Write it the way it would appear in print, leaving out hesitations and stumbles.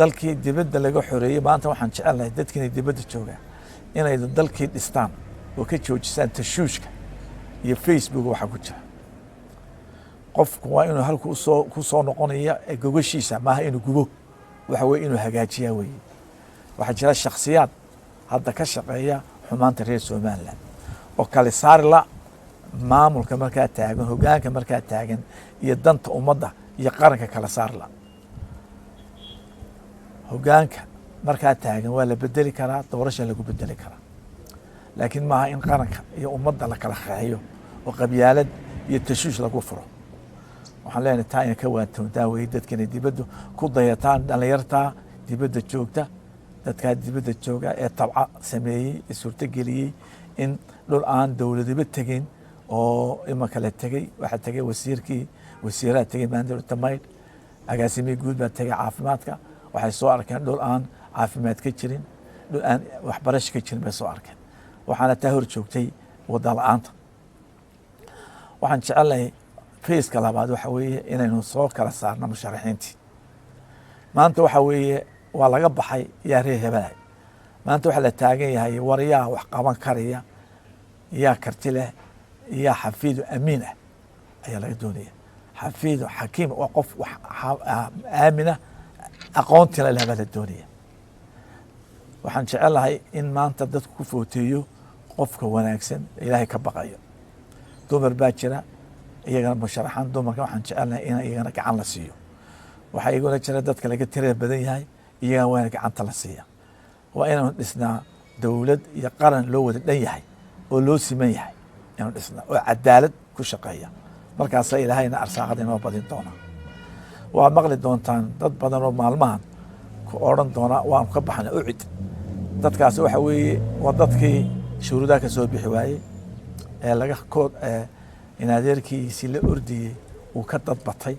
Dalkii dibadda laga xoreeyey maanta waxaan jecelnahay dadkiina dibadda jooga inay dalkii dhistaan oo ka joojisaan tashuushka iyo Facebook waxa ku jira. Qofku waa inuu halku usoo ku soo noqonaya gogashiisa, maaha inuu gubo, waxa weye inuu hagaajiyaa weeye. Waxaa jira shakhsiyaad hadda ka shaqeeya xumaanta reer Somaliland oo kale saari la maamulka markaa taagan, hogaanka markaa taagan iyo danta ummadda iyo qaranka kala saari la. Hogaanka markaa taagan waa la bedeli karaa, doorasha lagu bedeli karaa, laakiin maaha in qaranka iyo ummadda la kala qeexiyo oo qabyaalad iyo tashuush lagu furo. Waxaan leenahay taa ina ka waantoontaan weye, dadkina dibadda ku dayataan, dhalinyartaa dibadda joogta, dadkaa dibadda jooga ee tabca sameeyey ee suurtogeliyey in dhul aan dowladiba tegin oo imanka la tegey. Waxaa tegey wasiirkii, wasiiraha tegey maanta maydh, agaasimihii guud baa tegey caafimaadka. Waxay soo arkeen dhul aan caafimaad ka jirin, dhul aan waxbarasho ka jirin bay soo arkeen. Waxaana taa hor joogtay wada la-aanta. Waxaan jecelnahay phase-ka labaad waxa weeye inaynu soo kala saarno musharaxiintii. Maanta waxa weeye waa laga baxay yaa reer hebelahay. Maanta waxaa la taagan yahay war yaa wax qaban karaya, yaa karti leh, yaa xafiidu amiin ah ayaa laga doonaya. Xafiidu xakiim waa qof wax aamina, aqoontina leh baa la doonaya. Waxaan jecelahay in maanta dadku ku footeeyo qofka wanaagsan, Ilaahay ka baqayo. Dumar baa jira iyagana musharaxan. Dumarka waxaan jecelnahay in iyagana gacan la siiyo. Waxaa iyaguna jira dadka laga tirada badan yahay, iyagana waa in gacanta la siiya. Waa inaanu dhisnaa dowlad iyo qaran loo wada dhan yahay oo loo siman yahay inaanu dhisnaa oo cadaalad ku shaqeeya. Markaasa Ilaahayna arsaaqada inoo badin doonaa. Waa maqli doontaan dad badan oo maalmahan ku odhan doona waanu ka baxnay UCID. Dadkaasi waxa weeye waa dadkii shuruudaha ka soo bixi waayey ee laga kood in adeerkiisii la ordiyey uu ka dadbatay.